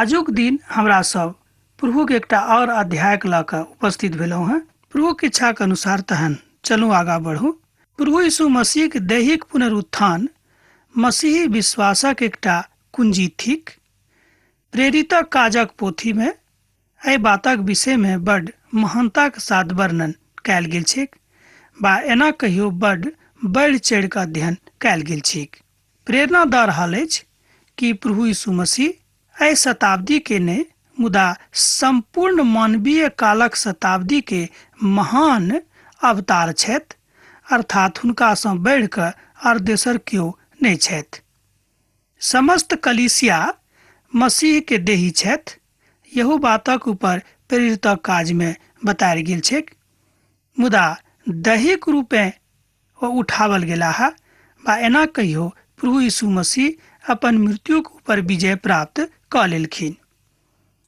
आजुक दिन हमरा सब प्रभुक एकटा आओर अध्यायक लऽ कऽ उपस्थित भेलहुँ हेँ। प्रभुक इच्छाक अनुसार तहन चलू आगाँ बढ़ू। प्रभु यीशु मसीहक दैहिक पुनरुत्थान मसीही विश्वासक एकटा कुंजी थिक। प्रेरितक काजक पोथीमे एहि बातक विषयमे बड्ड महानताक साथ वर्णन कयल गेल छैक बा एना कहियो बड्ड बढ़ि चढ़ि कऽ अध्ययन कयल गेल छैक। प्रेरणा दऽ रहल अछि कि प्रभु यीशु मसीह एहि शताब्दी के नहि मुदा सम्पूर्ण मानवीय कालक शताब्दी के महान अवतार छथि, अर्थात हुनकासँ बढ़ि कऽ आर दोसर केओ नहि छथि। समस्त कलीसिया मसीह के देही छथि, यहू बातक ऊपर प्रेरितक काज मे बतायल गेल छैक। मुदा दैहिक रूपेँ ओ उठावल गेलाह बा एना कहियो प्रभु यीशु मसीह अपन मृत्युक ऊपर विजय प्राप्त कऽ लेलखिन।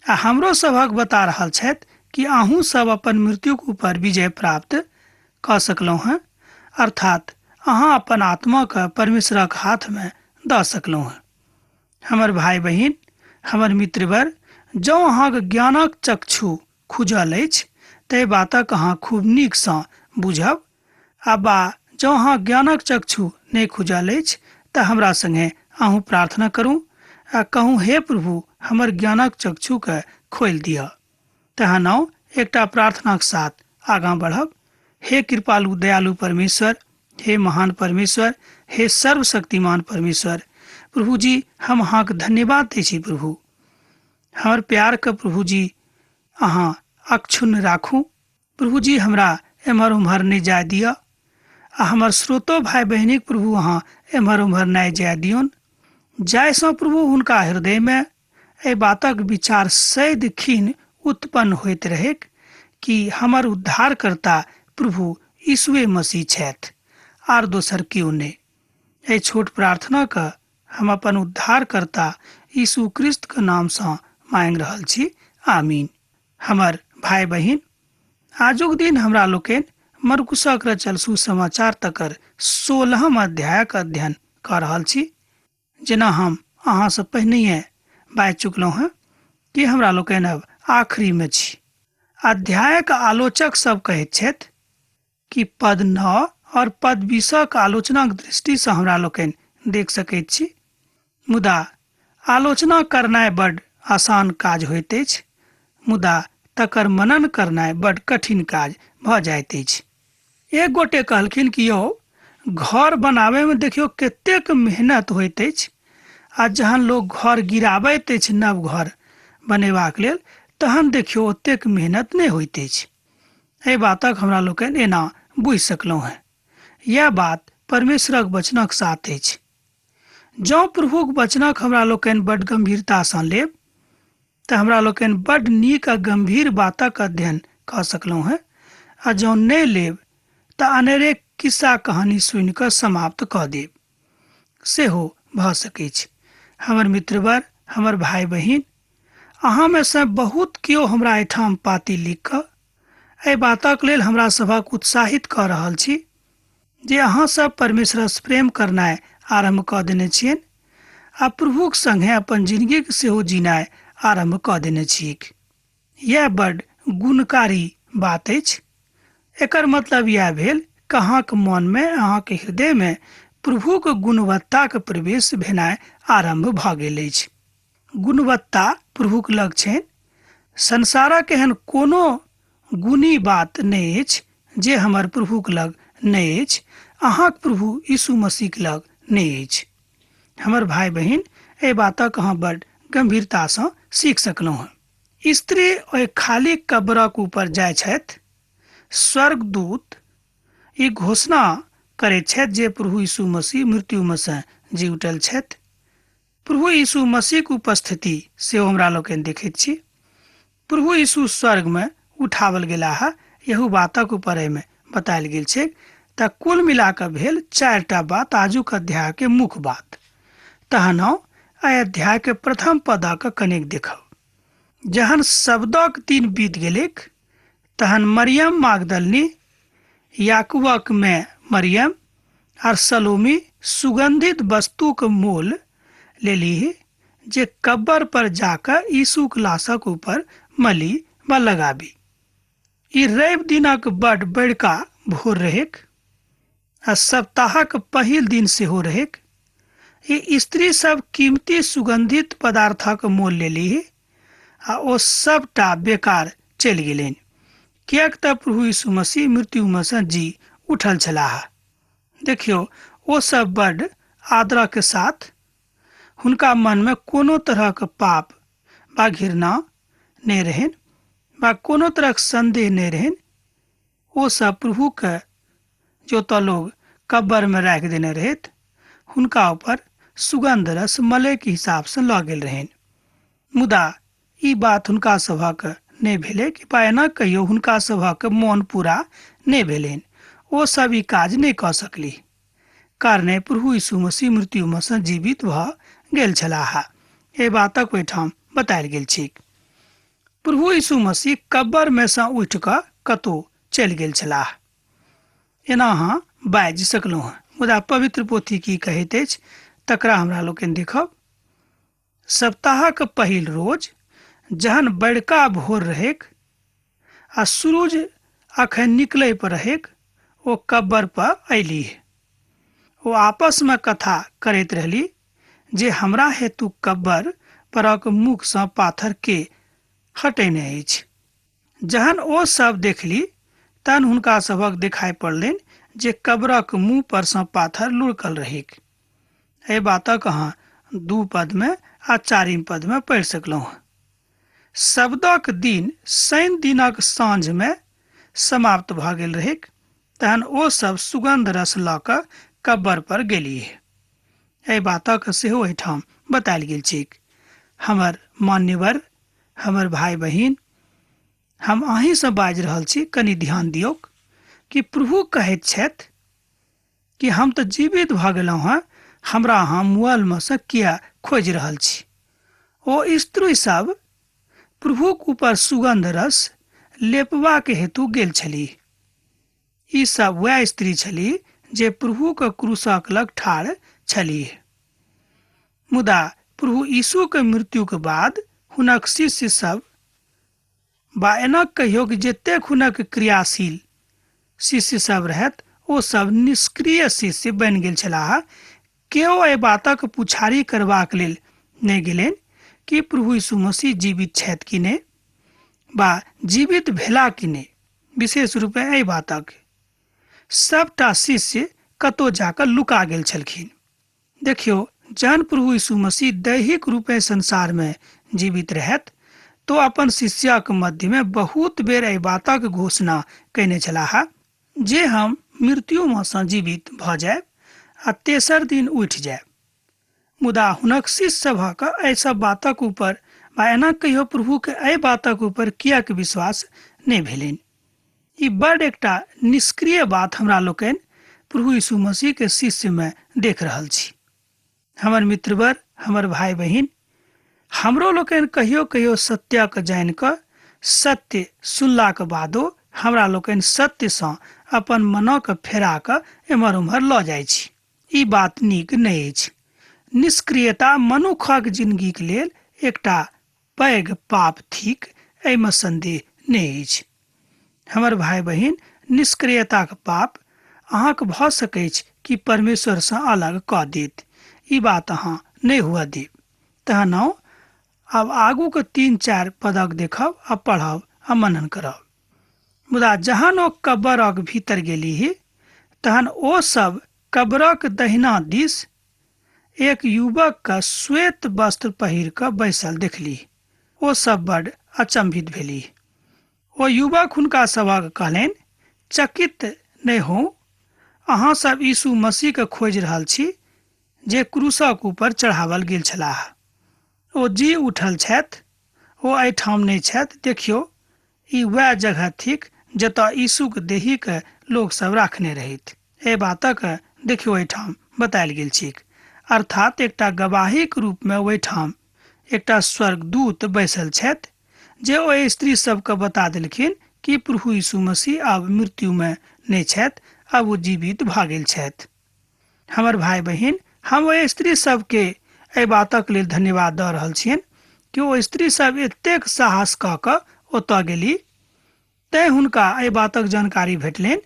आ हमरो सभक बता रहल छथि कि अहूँ सब अपन मृत्युक ऊपर विजय प्राप्त कऽ सकलहुँ हेँ, अर्थात अहाँ अपन आत्माके परमेश्वरक हाथमे दऽ सकलहुँ हेँ। हमर भाय बहिन, हमर मित्रवर, जँ अहाँक ज्ञानक चक्षु खुजल अछि ताहि बातक अहाँ खूब नीकसँ बुझब, आ बा जँ अहाँ ज्ञानक चक्षु नहि खुजल अछि तऽ हमरा संगे अहूँ प्रार्थना करू आ कहू, हे प्रभु, हमर ज्ञानक चक्षुके खोलि दिअ। तहन आउ एकटा प्रार्थनाक साथ आगाँ बढ़ब। हे कृपालु दयालु परमेश्वर, हे महान परमेश्वर, हे सर्वशक्तिमान परमेश्वर, प्रभु जी हम अहाँके धन्यवाद दै छी। प्रभु हमर प्यारके प्रभु जी अहाँ अक्षुण्ण राखू। प्रभु जी हमरा एम्हर उम्हर नहि जाय दिअ, आ हमर श्रोतो भाय बहिनीक प्रभु अहाँ एम्हर उम्हर नहि जाय दियौन, जाहिसँ प्रभु हुनका हृदयमे एहि बातक विचार सदिखिन उत्पन्न होइत रहैक कि हमर उद्धारकर्ता प्रभु यीशुए मसीह छथि, आर दोसर केओ नहि। एहि छोट प्रार्थनाके हम अपन उद्धारकर्ता यीशु क्रिस्तके नामसँ मांगि रहल छी, आमीन। हमर भाय बहिन, आजुक दिन हमरा लोकनि मरकुसक रचल सुसमाचार तकर 16 अध्यायक अध्ययन कऽ रहल छी। जेना हम अहाँसँ पहिनहिए बाजि चुकलहुँ हेँ कि हमरा लोकनि अब आखिरीमे छी। अध्यायक आलोचक सब कहैत छथि कि पद 9 और पद 20 आलोचनाक दृष्टिसँ हमरा लोकनि देख सकैत छी, मुदा आलोचना करनाइ बड आसान काज होइत अछि, मुदा तकर मनन करनाइ बड कठिन काज भऽ जाइत अछि। एक गोटे कहलखिन कि यौ, घर बनाबैमे देखियौ कतेक मेहनत होइत अछि, आ जहन लोक घर गिराबैत अछि नव घर बनेबाक लेल तहन देखियौ ओतेक मेहनत नहि होइत अछि। एहि बातक हमरा लोकनि एना बुझि सकलहुँ हेँ। यैह बात परमेश्वरक वचनक साथ अछि। जँ प्रभुक वचनक हमरा लोकनि बड्ड गम्भीरतासँ लेब तऽ हमरा लोकनि बड्ड नीक आ गम्भीर बातक अध्ययन कऽ सकलहुँ हेँ, आ जँ नहि लेब तऽ अनेरे किस्सा कहानी सुनि कऽ समाप्त कऽ देब सेहो भऽ सकैछ। हमर मित्रवर, हमर भाय बहिन, अहाँमे सँ बहुत केओ हमरा एहिठाम पाती लिख कऽ एहि बातक लेल हमरा सभक उत्साहित कऽ रहल छी जे अहाँ सब परमेश्वरसँ प्रेम करनाइ आरम्भ कऽ देने छियनि आ प्रभुक संगे अपन जिनगीक सेहो जीनाइ आरम्भ कऽ देने छियैक। यैह बड्ड गुणकारी बात अछि। एकर मतलब यैह भेल कि अहाँक मनमे, अहाँक हृदयमे प्रभुक गुणवत्ताक प्रवेश भेनाइ आरम्भ भऽ गेल अछि। गुणवत्ता प्रभुक लग छनि। संसारक एहन कोनो गुणी बात नहि अछि जे हमर प्रभुक लग नहि अछि, अहाँक प्रभु यीशु मसीहक लग नहि अछि। हमर भाय बहिन, एहि बातक अहाँ बड्ड गम्भीरतासँ सीख सकलहुँ हँ। स्त्री ओहि खाली कब्रक ऊपर जाइ छथि। स्वर्गदूत ई घोषणा करैत छथि जे प्रभु यीशु मसीह मृत्युमे सँ जी उठल छथि। प्रभु यीशु मसीहक उपस्थिति सेहो हमरा लोकनि देखैत छी। प्रभु यीशु स्वर्गमे उठावल गेलाह, एहू बातक ऊपर एहिमे बतायल गेल छैक। तऽ कुल मिला कऽ भेल 4टा बात आजुक अध्याय के मुख्य बात। तहन आउ एहि अध्याय के प्रथम पदक कनेक देखब। जहन शब्दक दिन बीत गेलैक तहन मरियम मागदलनी, याकूबक में मरियम आर सलोमी सुगंधित वस्तुक मोल लेलीह, जे कब्बर पर जाकऽ यीशुक लाशक ऊपर मली वा लगाबी। ई रवि दिनक बड बड़का भोर रहैक आ सप्ताहक पहिल दिन सेहो रहैक। ई स्त्री सब कीमती सुगंधित पदार्थक मोल लेलीह आ ओ सबटा बेकार चलि गेलनि, किएक तऽ प्रभु यीशु मसीह मृत्युमे सँ जी उठल छलाह। देखियौ, ओ सब बड आदरक साथ हुनका मनमे कोनो तरहक पाप वा घृणा नहि रहनि वा कोनो तरहक संदेह नहि रहनि। ओ सब प्रभुके जे ओतऽ लोग कब्बरमे राखि देने रहथि, हुनका ऊपर सुगंध रस मलयके हिसाबसँ लऽ गेल रहनि। मुदा ई बात हुनका सभक नहि भेलै कि बा एना कहियो हुनका सभक मोन पूरा नहि भेलनि। ओ सब ई काज नहि कऽ सकलीह, कारणे प्रभु यीशु मसीह मृत्युमे सँ जीवित भऽ गेल छलाह। एहि बातक ओहिठाम बतायल गेल छैक। प्रभु यीशु मसीह कब्बरमे सँ उठि कऽ कतहु चलि गेल छलाह, एना अहाँ बाजि सकलहुँ हँ। मुदा पवित्र पोथी की कहैत अछि तकरा हमरा लोकनि देखब। सप्ताहक पहिल रोज जहन बड़का भोर रहैक आ सुरुज अखन निकलै पर रहैक, ओ कब्बर पर अयलीह। ओ आपसमे कथा करैत रहली जे हमरा हेतु कब्बर परक मुखसँ पाथर के हटेने अछि। जहन ओ सब देखली तहन हुनका सभक देखाइ पड़लनि जे कब्रक मुँह परसँ पाथर लुढ़कल रहैक। एहि बातक अहाँ 2 पदमे आ 4 पदमे पढ़ि सकलहुँ। शब्दक दिन शनि दिनक साँझमे समाप्त भऽ गेल रहैक, तहन ओ सब सुगंध रस लऽ कऽ कब्बर पर गेलीह। एहि बातक सेहो एहिठाम बतायल गेल छैक। हमर मान्यवर, हमर भाय बहिन, हम अहीँसँ बाजि रहल छी, कनि ध्यान दियौक कि प्रभु कहैत छथि कि हम तऽ जीवित भऽ गेलहुँ हँ, हमरा अहाँ मुअलमे सँ किया खोजि रहल छी? ओ स्त्री सब प्रभुक ऊपर सुगंध रस लेपबाक हेतु गेल छलीह। ई सब वएह स्त्री छलीह जे प्रभुक क्रूसक लग ठाढ़ छलीह। मुदा प्रभु यीशुक मृत्युक बाद हुनक शिष्य सब बा एना कहियौक जतेक हुनक क्रियाशील शिष्य सब रहत ओ सब निष्क्रिय शिष्य बनि गेल छलाह। केओ एहि बातक पुछारी करबाक लेल नहि गेलनि कि प्रभु यीशु मसीह जीवित छथि कि नहि बा जीवित भेला कि नहि। विशेष रूपे एहि बातक सबटा शिष्य कतौ जाकऽ लुका गेल छलखिन। देखियौ, जहन प्रभु यीशु मसीह दैहिक रूपे संसारमे जीवित रहत तो अपन शिष्यक मध्यमे बहुत बेर एहि बातक घोषणा कयने छलाह जे हम मृत्युमे सँ जीवित भऽ जायब आ तेसर दिन उठि जायब। मुदा हुनक शिष्य सभक एहि सब बातक ऊपर वा एना कहियो प्रभुके एहि बातक ऊपर किएक विश्वास नहि भेलनि। ई बड एकटा निष्क्रिय बात हमरा लोकनि प्रभु यीशु मसीह के शिष्य में देख रहल छी। हमर मित्रवर, हमर भाई बहिन, हमरो लोकनि कहियो कहियो सत्यक जानि कऽ सत्य सुनलाक बादो हमरा लोकनि सत्यसँ अपन मनक फेरा कऽ एम्हर ओम्हर लऽ जाइ छी। ई बात नीक नहि अछि। निष्क्रियता मनुखक जिंदगीक लेल एकटा पैघ पाप थिक, एहिमे संदेह नहि अछि। हमर भाई बहिन, निष्क्रियताक पाप अहाँक भऽ सकैछ कि परमेश्वरसँ अलग कऽ देत। ई बात अहाँ नहि हुअ देब। तहन आउ आब आगूक 3-4 पदक देखब आ पढ़ब आ मनन करब। मुदा जहन ओ कब्बरक भीतर गेलीह तहन ओ सब कब्रक दहिना दिस एक युवक के श्वेत वस्त्र पहिर कऽ बैसल देखलीह। ओ सब बड अचंभित भेलीह। ओ युवक हुनका सभक कहलनि, चकित नहि होउ, अहाँ सब यीशु मसीह के खोजि रहल छी जे क्रूसक ऊपर चढ़ावल गेल छलाह। ओ जी उठल छथि, ओ एहिठाम नहि छथि। देखियौ, ई वएह जगह थिक जतऽ यीशुक देहीके लोक सब राखने रहथि। एहि बातक देखियौ एहिठाम बतायल गेल छैक। अर्थात एकटा गवाहीक रूपमे ओहिठाम एकटा स्वर्गदूत बैसल छथि जे ओहि स्त्री सबके बता देलखिन कि प्रभु यीशु मसीह आब मृत्युमे नहि छथि, आब ओ जीवित भऽ गेल छथि। हमर भाई बहिन, हम ओहि स्त्री सबके एहि बातक लेल धन्यवाद दऽ रहल छियनि कि ओ स्त्री सब एतेक साहस कऽ कऽ ओतऽ गेली। तैँ हुनका एहि बातक जानकारी भेटलनि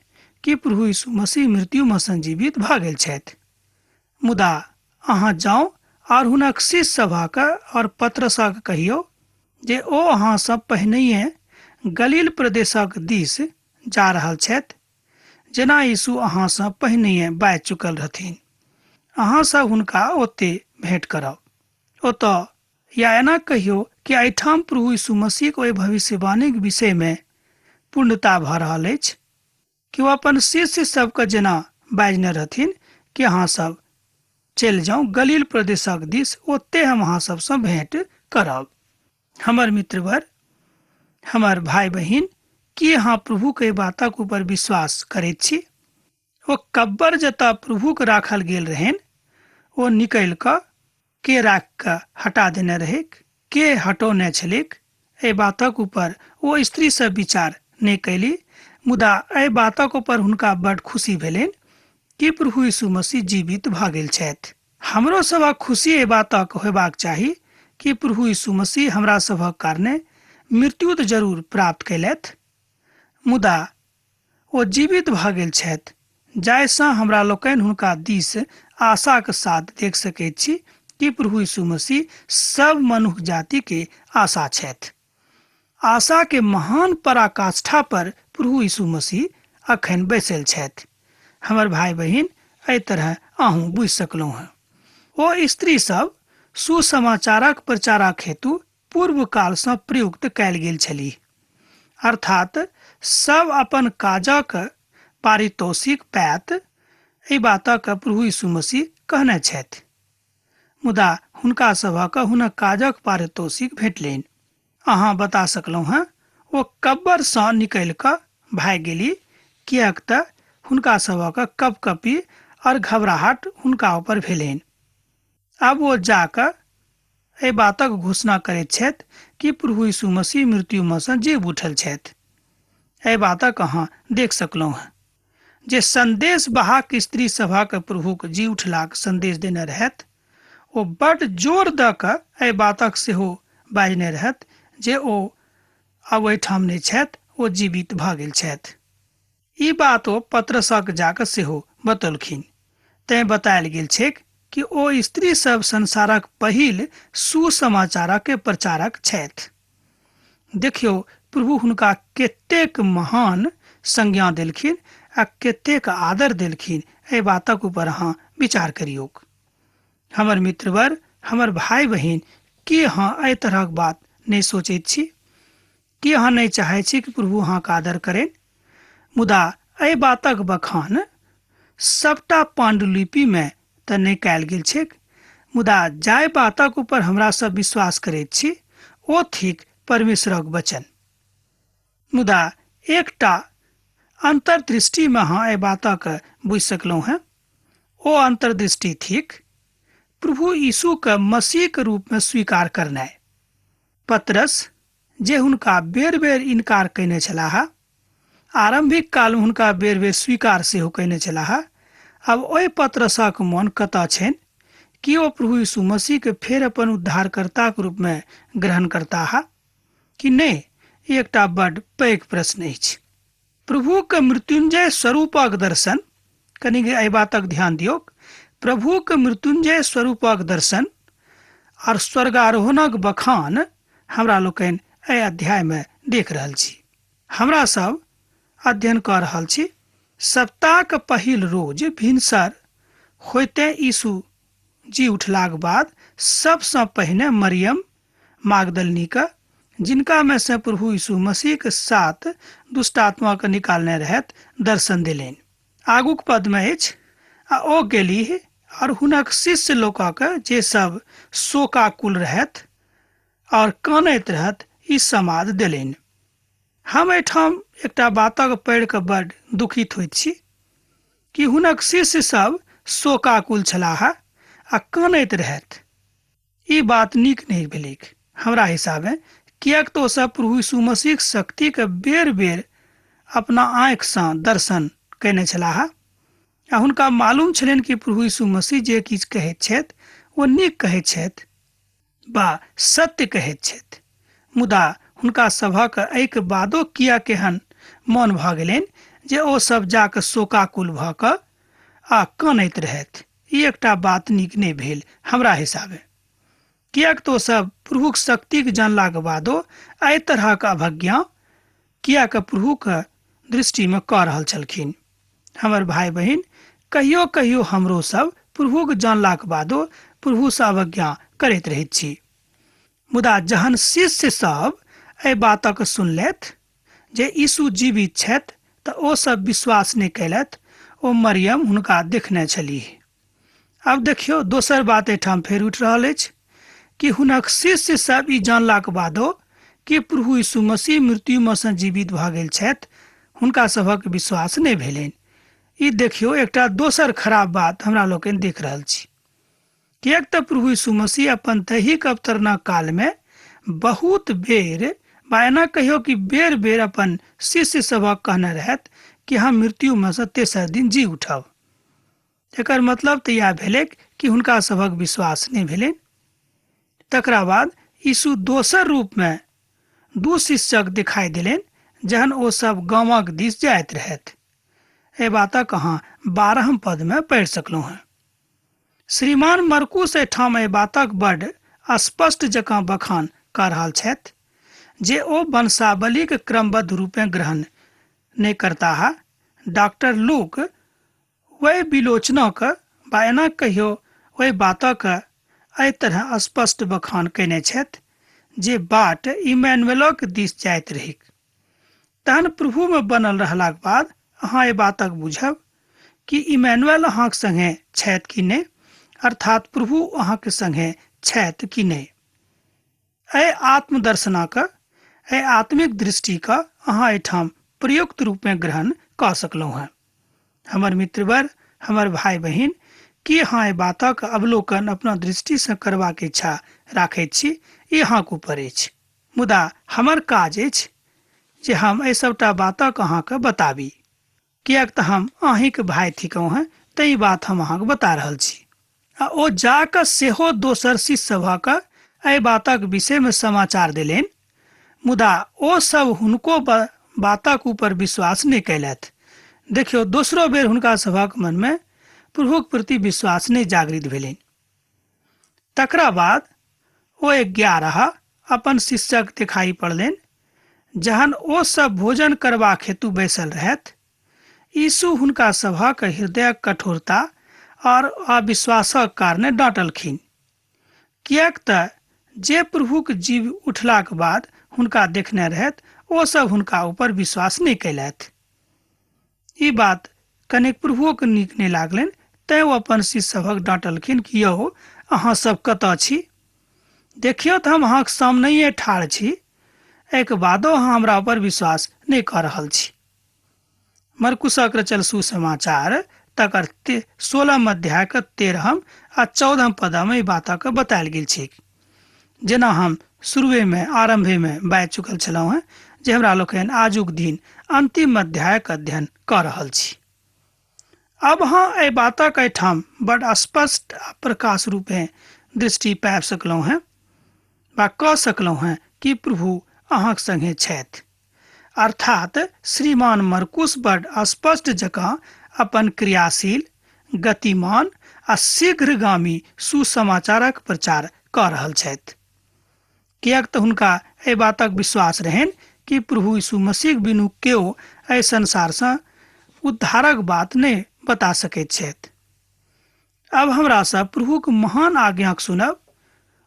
कि प्रभु यीशु मसीह मृत्युमे संजीवित भऽ गेल छथि। मुदा अहाँ जाउ आओर हुनक शिष्य सभक आओर पत्रसक कहियौ जे ओ अहाँ सब पहिनहिए गलील प्रदेशक दिस जा रहल छथि, जेना यीशु अहाँ सँ पहिनहिए बाजि चुकल रहथिन। अहाँ सब हुनका ओते भेंट करब। ओतऽ या एना कहियौ कि एहिठाम प्रभु यीशु मसीहक ओहि भविष्यवाणीक विषयमे पूर्णता भऽ रहल अछि कि ओ अपन शिष्य सबके जेना बाजने रहथिन कि अहाँ सब चलि जाउ गलील प्रदेशक दिस, ओते हम अहाँ सबसँ भेंट करब। हमर मित्रवर, हमर भाई बहिन, की अहाँ प्रभुके एहि बातक ऊपर विश्वास करैत छी? ओ कब्बर जतऽ प्रभुके राखल गेल रहनि ओ निकलि कऽ के राखि कऽ हटा देने रहैक, के हटौने छलैक, एहि बातक ऊपर ओ स्त्री सब विचार नहि कयली। मुदा एहि बातक ऊपर हुनका बड्ड खुशी भेलनि कि प्रभु यीशु मसीह जीवित भऽ गेल छथि। हमरो सभक खुशी एहि बातक होयबाक चाही कि प्रभु यीशु मसीह हमरा सभक कारणे मृत्यु तऽ जरूर प्राप्त कयलथि, मुदा ओ जीवित भऽ गेल छथि, जाहिसँ हमरा लोकनि हुनका दिस आशाक साथ देख सकैत छी कि प्रभु यीशु मसीह सब मनुख जाति के आशा छथि। आशा के महान पराकाष्ठा पर प्रभु यीशु मसीह अखन बैसल छथि। हमर भाई बहिन, एहि तरह अहूँ बुझि सकलहुँ हँ। ओ स्त्री सब सुसमाचारक प्रचारक हेतु पूर्व कालसँ प्रयुक्त कयल गेल छलीह, अर्थात सब अपन काजक पारितोषिक पायत। एहि बातक प्रभु यीशु मसीह कहने छथि। मुदा हुनका सभक हुनक काजक पारितोषिक भेटलनि। अहाँ बता सकलहुँ हँ, ओ कब्बरसँ निकलि कऽ भागि गेली, किएक तऽ हुनका सभक कपकपी और घबराहट हुनका ऊपर भेलनि। आब ओ जा कऽ एहि बातक घोषणा करैत छथि कि प्रभु यीशु मसीह मृत्युमे सँ जीव उठल छथि। एहि बातक अहाँ देख सकलहुँ हँ जे संदेश वाहक स्त्री सभक प्रभुक जी उठलाक संदेश देने रहथि। ओ बड्ड जोर दऽ कऽ एहि बातक सेहो बाजने रहथि जे ओ आब ओहिठाम नहि छथि, ओ जीवित भऽ गेल छथि। ई बात ओ पतरसक जा कऽ सेहो बतौलखिन। तेँ बतायल गेल छैक कि ओ स्त्री सब संसारक पहिल सुसमाचारक प्रचारक छथि। देखियौ प्रभु हुनका कतेक महान संज्ञा देलखिन आ कतेक आदर देलखिन, एहि बातक ऊपर अहाँ विचार करियौक। हमर मित्रवर, हमर भाई बहिन, की अहाँ एहि तरहक बात नहि सोचैत छी? की अहाँ नहि चाहै छी कि प्रभु अहाँके आदर करें? मुदा एहि बातक बखान सबटा पाण्डुलिपिमे तऽ नहि कयल गेल छैक, मुदा जाहि बातक ऊपर हमरा सब विश्वास करैत छी ओ थिक परमेश्वरक वचन। मुदा एकटा अन्तर्दृष्टिमे अहाँ एहि बातक बुझि सकलहुँ हेँ। ओ अन्तर्दृष्टि थिक प्रभु यीशुके मसीहके रूपमे स्वीकार करनाइ। पतरस जे हुनका बेर बेर इनकार कयने छलाह, आरम्भिक कालमे हुनका बेर बेर स्वीकार सेहो कयने छलाह, आब ओहि पतरसक मन कतऽ छनि? की ओ प्रभु यीशु मसीहके फेर अपन उद्धारकर्ताक रूपमे ग्रहण करताह कि नहि? ई एकटा बड्ड पैघ प्रश्न अछि। प्रभुके मृत्युंजय स्वरूपक दर्शन, कनि एहि बातक ध्यान दियौक, प्रभुके मृत्युंजय स्वरूपक दर्शन और स्वर्गारोहणक बखान हमरा लोकनि एहि अध्यायमे देख रहल छी। हमरा सब अध्ययन कऽ रहल छी। सप्ताहक पहिल रोज भिनसर होइते यीशु जी उठलाक बाद सबसँ पहिने मरियम मागदलनीक, जिनका में से प्रभु यीशु मसीह के साथ दुष्टात्मा के निकालने रहत, दर्शन देलनि। आगूक पद में अछि, आ ओ गेलीह और हुनक शिष्य लोकक जे सब शोकाकुल रहत और कानैत रहत ई समाद देलनि। हम एहिठाम एकटा बातक पढ़ि कऽ बड दुखित होइत छी कि हुनक शिष्य सब शोकाकुल छलाह आ कानैत रहत। ई बात नीक नहि भेलैक हमरा हिसाबे, किएक तऽ ओ सब प्रभु यीशु मसीहक शक्तिके बेर बेर अपना आँखिसँ दर्शन कयने छलाह आ हुनका मालूम छलनि कि प्रभु यीशु मसीह जे किछु कहैत छथि ओ नीक कहैत छथि बा सत्य कहैत छथि। मुदा हुनका सभक एहिके बादो किया केहन मन भऽ गेलनि जे ओ सब जाकऽ शोकाकुल भऽ कऽ आ कनैत रहथि। ई एकटा बात नीक नहि भेल हमरा हिसाबे, किएक तऽ ओ सब प्रभुक शक्तिक जानलाक बादो एहि तरहक अवज्ञा किएक प्रभुक दृष्टिमे कऽ रहल छलखिन। हमर भाय बहिन, कहियो कहियो हमरो सब प्रभुक जानलाक बादो प्रभुसँ अवज्ञा करैत रहैत छी। मुदा जहन शिष्य सब एहि बातक सुनलथि जे यीशु जीवित छथि तऽ ओ सब विश्वास नहि कयलथि। ओ मरियम हुनका देखने छलीह। आब देखियौ, दोसर बात एहिठाम फेर उठि रहल अछि कि हुनक शिष्य सब ई जानलाक बादो कि प्रभु यीशु मसीह मृत्युमे सँ जीवित भऽ गेल छथि, हुनका सभक विश्वास नहि भेलनि। ई देखियौ, एकटा दोसर खराब बात हमरा लोकनि देख रहल छी। किएक तऽ प्रभु यीशु मसीह अपन दैहिक अवतरणक कालमे बहुत बेर बा एना कहियो कि बेर बेर अपन शिष्य सभक कहने रहथि कि हम मृत्युमे सँ तेसर दिन जी उठब। एकर मतलब तऽ इएह भेलैक कि हुनका सभक विश्वास नहि भेलनि। तकरा बाद यीशु दोसर रूपमे दू शिष्यक दिखाई देलनि जहन ओ सब गामक दिस जाइत रहथि। एहि बातक अहाँ 12 पदमे पढ़ि सकलहुँ हेँ। श्रीमान मरकुस एहिठाम एहि बातक बड्ड स्पष्ट जकाँ बखान कऽ रहल छथि जे ओ वंशावलीक क्रमबद्ध रूपेँ ग्रहण नहि करताह। डॉक्टर लूक ओहि विलोचनक बा एना कहियो ओहि बातक एहि तरह स्पष्ट बखान कयने छथि जे बाट इमैनुएलक दिस जाइत रहैक। तहन प्रभुमे बनल रहलाक बाद अहाँ एहि बातक बुझब कि इमैनुएल अहाँक संगे छथि कि नहि, अर्थात प्रभु अहाँके संगे छथि कि नहि। एहि आत्मदर्शनक, एहि आत्मिक दृष्टिक अहाँ एहिठाम प्रयुक्त रूपमे ग्रहण कऽ सकलहुँ हेँ। हमर मित्रवर, हमर भाय बहिन, की अहाँ एहि बातक अवलोकन अपना दृष्टिसँ करबाक इच्छा राखैत छी? ई अहाँक ऊपर अछि। मुदा हमर काज अछि जे हम एहि सभटा बातक अहाँके बताबी, किएक तऽ हम अहीँक भाय थिकहुँ हेँ, तैँ ई बात हम अहाँके बता रहल छी। आ ओ जा कऽ सेहो दोसर शिष्य सभक एहि बातक विषयमे समाचार देलनि, मुदा ओ सब हुनको बातक ऊपर विश्वास नहि कयलथि। देखियौ, दोसरो बेर हुनका सभक मनमे प्रभुक प्रति विश्वास नहि जागृत भेलनि। तकरा बाद ओ 11 अपन शिष्यक देखाई पड़लनि जहन ओ सब भोजन करबाक हेतु बैसल रहथि। यीशु हुनका सभक हृदयक कठोरता और अविश्वासक कारणे डाँटलखिन, किएक तऽ जे प्रभुक जीव उठलाक बाद हुनका देखने रहथि ओ सब हुनका ऊपर विश्वास नहि कयलथि। ई बात कनेक प्रभुओके नीक नहि लागलनि, तैँ ओ अपन शिष्य सभक डाँटलखिन कि यौ, अहाँ सब कतऽ छी? देखियौ तऽ हम अहाँक सामनेये ठाढ़ छी, एहिके बादो अहाँ हमरा ऊपर विश्वास नहि कऽ रहल छी। मरकुसक रचल सुसमाचार तकर 16 अध्यायक 13 आ 14 पदमे ई बातक बतायल गेल छैक। जेना हम शुरुएमे आरम्भेमे बाजि चुकल छलहुँ हेँ जे हमरा लोकनि आजुक दिन अंतिम अध्यायक अध्ययन कऽ रहल छी। अब अहाँ एहि बातक एहिठाम बड स्पष्ट आ प्रकाश रूपेँ दृष्टि पाबि सकलहुँ हेँ वा कऽ सकलहुँ हेँ कि प्रभु अहाँक संगे छथि। अर्थात श्रीमान मरकुस बड स्पष्ट जकाँ अपन क्रियाशील, गतिमान आ शीघ्रगामी सुसमाचारक प्रचार कऽ रहल छथि। किएक तऽ हुनका एहि बातक विश्वास रहनि कि प्रभु यीशु मसीह बिनु केओ एहि संसारसँ उद्धारक बात नहि बता सकैत छथि। अब हमरा सब प्रभुक महान आज्ञाक सुनब।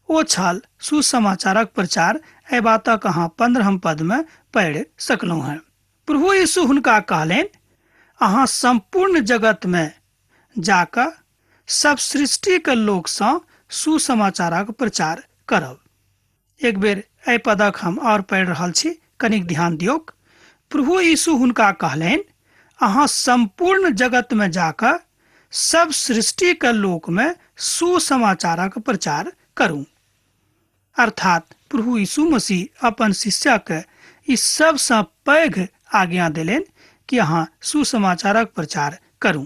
ओ छल सुसमाचारक प्रचार। एहि बातक अहाँ 15 पदमे पढ़ि सकलहुँ हेँ। प्रभु यीशु हुनका कहलनि, अहाँ सम्पूर्ण जगतमे जाकऽ सब सृष्टिके लोकसँ सुसमाचारक प्रचार करब। एक बेर एहि पदक हम आओर पढ़ि रहल छी, कनिक ध्यान दियौक। प्रभु यीशु हुनका कहलनि, अहाँ सम्पूर्ण जगतमे जाकऽ सब सृष्टिके लोकमे सुसमाचारक प्रचार करू। अर्थात प्रभु यीशु मसीह अपन शिष्यके ई सबसँ पैघ आज्ञा देलनि कि अहाँ सुसमाचारक प्रचार करू।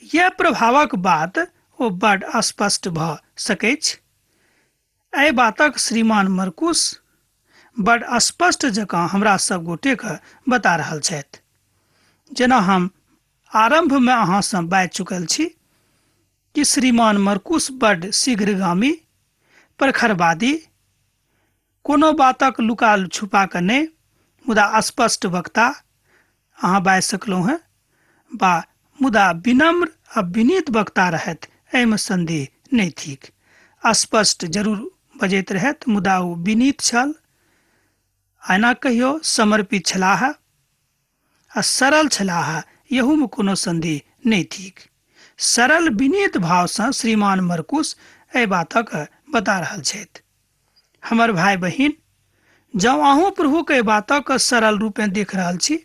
यह प्रभावक बात ओ बड स्पष्ट भऽ सकैछ। एहि बातक श्रीमान मरकुस बड स्पष्ट जकाँ हमरा सब गोटेके बता रहल छथि। जेना हम आरम्भमे अहाँसँ बाजि चुकल छी कि श्रीमान मरकुस बड शीघ्रगामी, प्रखरवादी, कोनो बातक लुका छुपा कऽ नहि, मुदा स्पष्ट वक्ता अहाँ बाजि सकलहुँ हेँ बा मुदा विनम्र आ विनीत वक्ता रहथि, एहिमे सन्देह नहि थिक। स्पष्ट जरूर बजैत रहथि, मुदा ओ विनीत छल, एना कहियो समर्पित छलाह आ सरल छलाह, एहूमे कोनो सन्देह नहि थिक। सरल विनीत भावसँ श्रीमान मरकुस एहि बातक बता रहल छथि। हमर भाय बहिन, जँ अहूँ प्रभुक एहि बातक सरल रूपेँ देख रहल छी,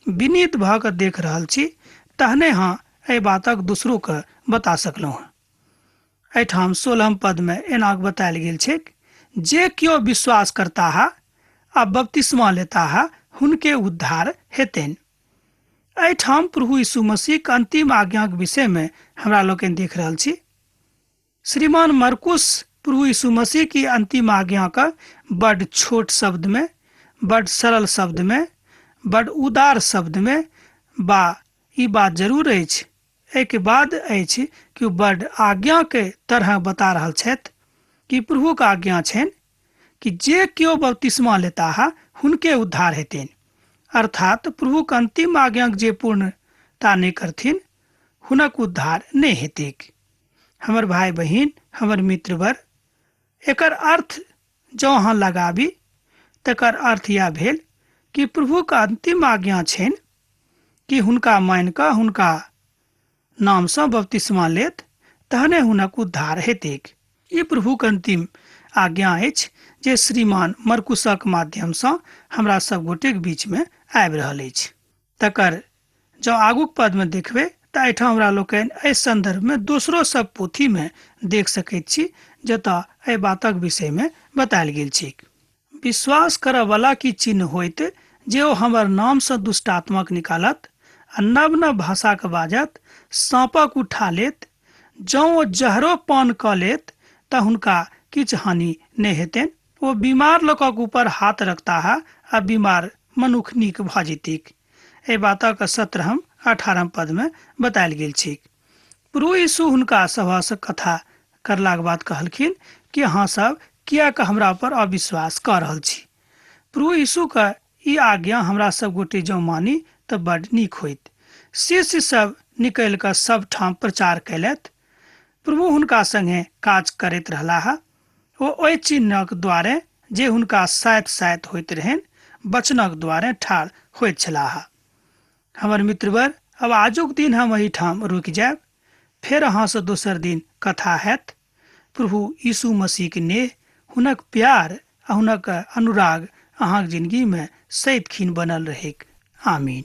विनीत भऽ कऽ देख रहल छी, तहने अहाँ एहि बातक दोसरोके बता सकलहुँ हँ। एहिठाम 16 पदमे एना बतायल गेल छैक, जे केओ विश्वास करताह आ बपतिस्मा लेताह हुनके उद्धार हेतनि। एहिठाम प्रभु यीशु मसीहक अंतिम आज्ञाक विषयमे हमरा लोकनि देख रहल छी। श्रीमान मरकुस प्रभु यीशु मसीह की अंतिम आज्ञा का बड छोट शब्द में, बड सरल शब्द में, बड उदार शब्द में बा ई बात जरूर अछि, एहिके बाद अछि कि ओ बड आज्ञा के तरह बता रहल छथि कि प्रभुक आज्ञा छनि कि जे केओ बपतिस्मा लेताह हुनके उद्धार हेतनि। अर्थात प्रभुक अंतिम आज्ञाक जे पूर्णता नहि करथिन हुनक उद्धार नहि हेतैक। हमर भाय बहिन, हमर मित्रवर, एकर अर्थ जँ अहाँ लगाबी तकर अर्थ यैह भेल कि प्रभुक अंतिम आज्ञा छनि कि हुनका मानि कऽ हुनका नामसँ बपतिस्मा लेत तहने हुनक उद्धार हेतैक। ई प्रभुक अंतिम आज्ञा अछि जे श्रीमान मरकुसक माध्यमसँ हमरा सब गोटेक बीचमे आबि रहल अछि। तकर जँ आगूक पदमे देखबै तऽ एहिठाम हमरा लोकनि एहि सन्दर्भमे दोसरो सब पोथीमे देख सकैत छी जतऽ एहि बातक विषयमे बतायल गेल छैक। विश्वास करऽवला की चिन्ह होइत जे ओ हमर नामसँ दुष्टात्माक निकालत आ नव-नव भाषाक बाजत, साँपक उठा लेत, जँ ओ जहरो पान कऽ लेत तऽ हुनका किछु हानि नहि हेतनि। ओ बीमार लोकक ऊपर हाथ रखताह आ बीमार मनुख नीक भऽ जेतीक। एहि बातक 17 18 पदमे बतायल गेल छैक। प्रभु यीशु हुनका सभसँ कथा करलाक बाद कहलखिन कि अहाँ सब किएक हमरा पर अविश्वास कऽ रहल छी। प्रभु यीशुक ई आज्ञा हमरा सब गोटे जँ मानी तऽ बड नीक होइत। शिष्य सब निकलि कऽ सब ठाम प्रचार कयलथि। प्रभु हुनका संगे काज करैत रहलाह। ओ ओहि चिन्हक द्वारे जे हुनका साइत-साइत होइत रहनि, वचनक द्वारे ठाढ़ होइत छलाह। हमर मित्रवर, आब आजुक दिन हम एहिठाम रुकि जायब। फेर अहाँसँ दोसर दिन कथा हैत। प्रभु यीशु मसीहक नेह, हुनक प्यार आ हुनक अनुराग अहाँक जिनगीमे सदिखन बनल रहैक। आमीन।